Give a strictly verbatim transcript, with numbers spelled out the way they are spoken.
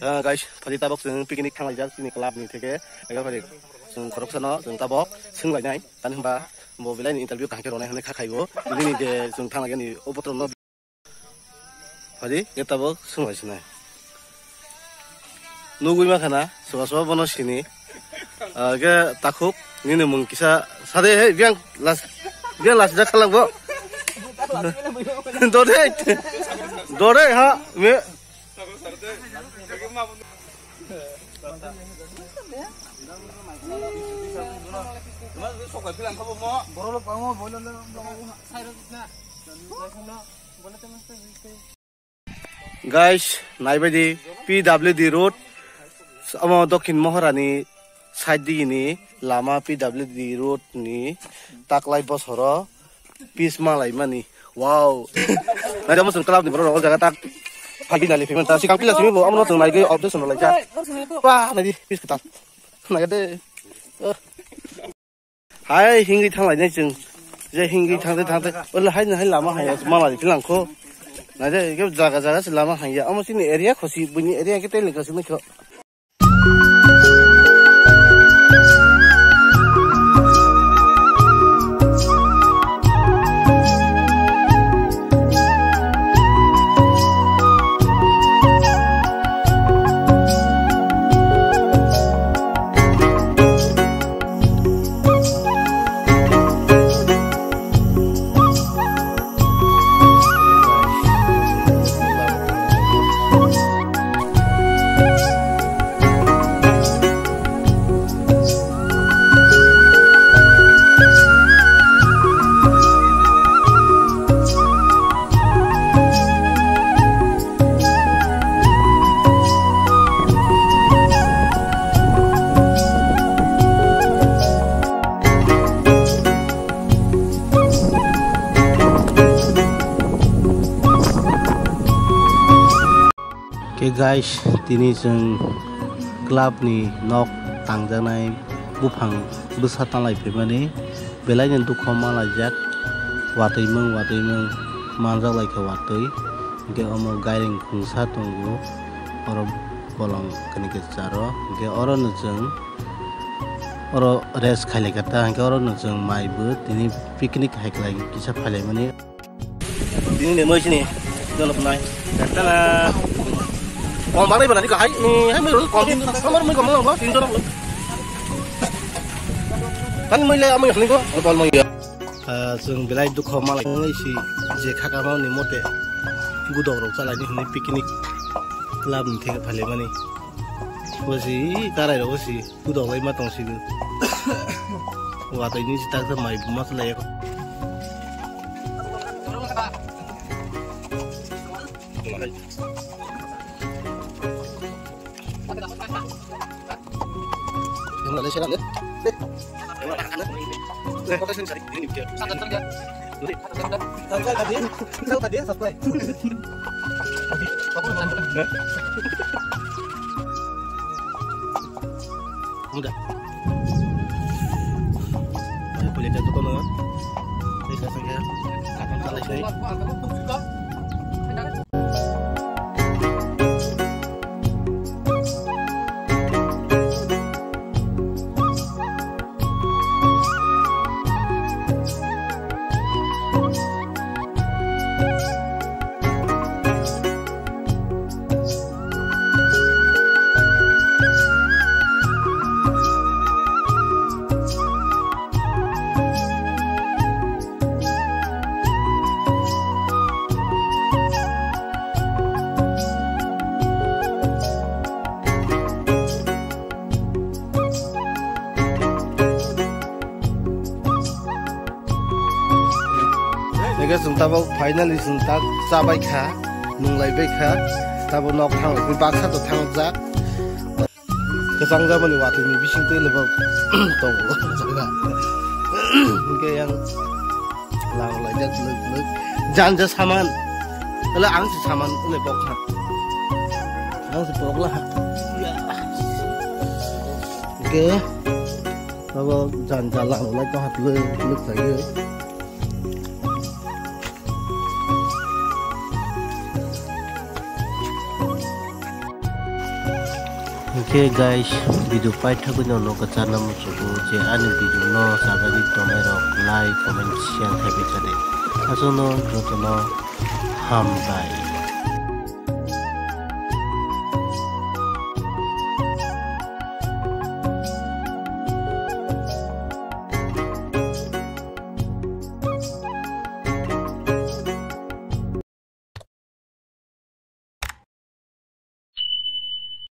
Ah, guys, phadi tabok chwng picnic thanglaijak chini club ni theke egar phadi chwng khoroksano chwng tabok swnglainai, tani hwnba bo belai ni interview kaham khe rwnai hwnwi kha khaibo, bini je chwng thanglainani o botromno. Phadi khe tabok swnglaisnai. Nugwi mankha na, soba soba bono sini. Ah, khe takhuk, nini mung kisa sade, hey, biang las, biang las jak khalak bo. Dode, dode ha, me. Guys, naibaidi P W D road, omo Dokhin Mohorani side digini lama P W D road ni taklai bosoro pis malaimani. Wow. Naidi omo chwng club ni borok rok o jaga tak phaldi nali payment ta sikang pila simi bo omo chwng naidi objection rwlaijak. Wah, naidi pis kwtal. Naidi. Hai hingwi thanglainai chwng. Je hingwi thangte thangte. Wala hai na hai lama hai malai philangkho. Naidi ke jaga jaga se lama hai ya. Omo chini area khosi buini area ke tele khosi nukho. Khe guys, tini chwng club ni nok tangjaknai buphang bwsa tanglai phaimani belai ni dukho malaijak, watwi mung watwi mung manjak laikha watwi, hinkhe omo gairing khungsa tongo oro bolong kani kwcharo, hinkhe oro no chwng oro rest khailai kha ta, hinkhe oro no chwng mai bo tini picnic hai khlai kisa phailaimani. Tini le moi sini. Jono nai. Tana. Kom bangai bana ni kahai ni hai moi kom tin. Kamar moi kom lang tin jono. Kan moi le amoi ni ko bol moi ya. Ah, chwng belai dukho malai ngai si je khakama ni mote gudok rok chalai ni hwnwi picnic club ni theke phailaimani. Bo si karai rok si. Kudoklai ma tong sini. Watwi ni si tak mai ma khlai. Udah. Ayo kulit jatuh kau. Ini saya sengaja. Akan salah sih. Ege chwng tabok finally chwng tak chabai kha, nunglai bai kha, tabok nok thang baksa to thangjak. Kwchang jamani watwi ni bising twi lebo tongo jaga. Hingke yang lang lai jak luk luk. Janja saman. Ala ang si saman le bok ha. Ang si bok la ha. Hingke abo janja lang lai to hat luk luk lai. Khe guys, video paithagwi no no kwcharna muchugo je ani video no chajagwi tongnai rok like, comment, share khai bai kha de. Aswkno jotono hambai.